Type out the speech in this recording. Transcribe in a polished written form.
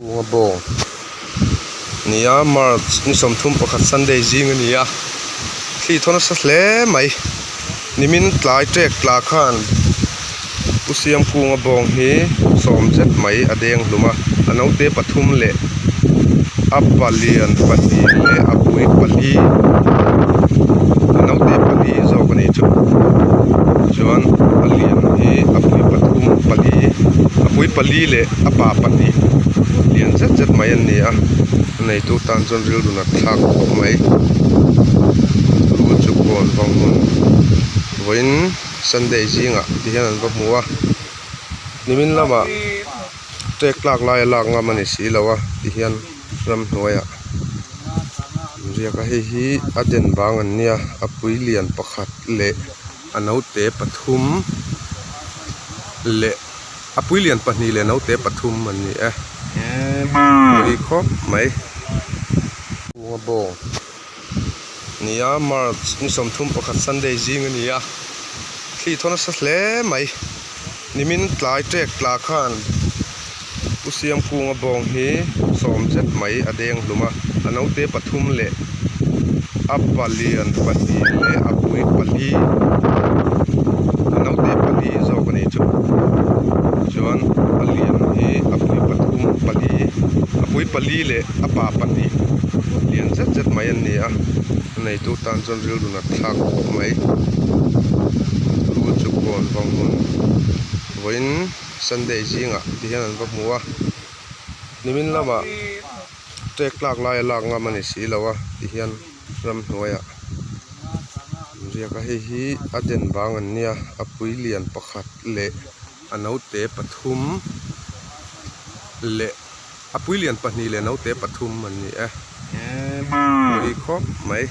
Kunga bawng nia March ni 31 Sunday zing a ni a, thli thaw nasa hle mai nimin tlai tek tla khan Pu Siam Kunga bawng hi sawm zet mai a deng hlum a, a naute pathum leh a palian pahnih leh a pui pali a naute pali zawk a ni chu chuan a lian hi a pui pathum pali a pui pali leh a pa pahnih lian zet zet mai an ni a a neitu tan chuan rilru nat thlak khawp mai rul chu kawn vang hmun vawiin sunday zingah ti hian an va hmu a nimin lamah tek tlak lai a lak ngam a ni si lo a ti hian ramhnuaiah an riak a hei hi a den bang an nia a pui lian pakhat leh a naute pathum leh. A pui lian pahnih leh naute pathum an ni e. Pui khawp mai. Kunga bawng nia March ni 31 Sunday zing a ni a. Thli thaw nasa hle mai. Nimin tlai tek tla khan Pu Siam Kunga bawng hi sawm zet mai a deng hlum a. A naute pathum leh a palian pahnih leh a pui pali a naute pali zawk a ni chu chuan a lian hi a pui pathum pali a pui pali leh a pa pahnih lian zet zet mai an ni a a neitu tan chuan rilru nat thlak khawp mai rul chu kawn vang hmun vawiin sunday zingah ti hian an va hmu a nimin lamah. Tek tlak lai a lak ngam a ni si lo a ti hian ramhnuaiah an riak a hei hi a den bang an nia a pui lian pakhat leh a naute pathum leh a pui lian pahnih leh naute pathum an ni e pui khawp mai.